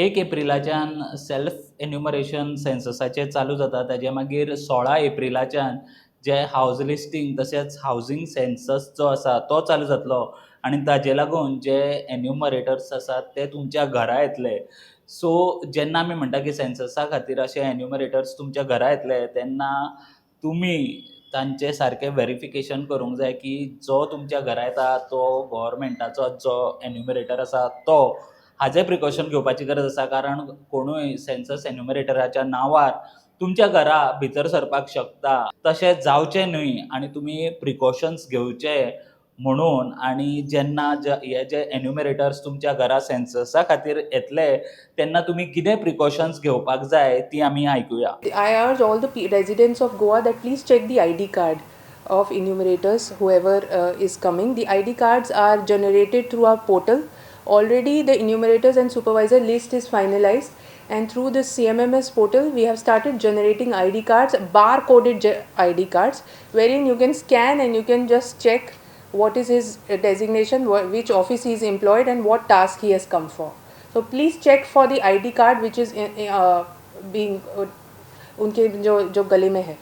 एक एप्रिलाच्यान self enumeration सेन्ससाचें चालू जाता. ताजे मागीर 16 एप्रिलाच्यान जे हावज लिस्टींग तशेंच हावजींग सेन्सस जो आसा तो चालू जातलो आनी ताजे लागून जे एन्युमरेटर्स आसात ते तुमच्या घरा येतले. सो जेन्ना आमी म्हणटा की सेन्ससा खातीर अशे एन्युमरेटर्स तुमच्या घरा येतले, तेन्ना तुमी तांचें सारकें वेरिफिकेशन करूंक जाय की जो तुमच्या घरा येता तो गोवोरमेंटाचो जो एन्युमरेटर आसा तो. हाजें प्रिकॉशन घेवपाची गरज आसा, कारण कोणूय सेन्सस एन्युमरेटराच्या नांवार तुमच्या घरा भितर सरपाक शकता. तशें जावचें न्हय आनी तुमी प्रिकॉशन्स घेवचे म्हणून आनी जेन्ना हे जे एन्युमरेटर्स तुमच्या घरा सेन्ससा खातीर येतले तेन्ना तुमी कितें प्रिकॉशन्स घेवपाक जाय ती आमी आयकुया. I urge all the residents of Goa that please check the ID card of enumerators, whoever is coming. The ID cards are generated through our portal. Already the enumerators and supervisor list is finalized, and through the CMMS portal we have started generating ID cards, bar-coded ID cards, wherein you can scan and you can just check what is his designation, which office he is employed and what task he has come for. So please check for the ID card which is being उनके जो जो गले में है.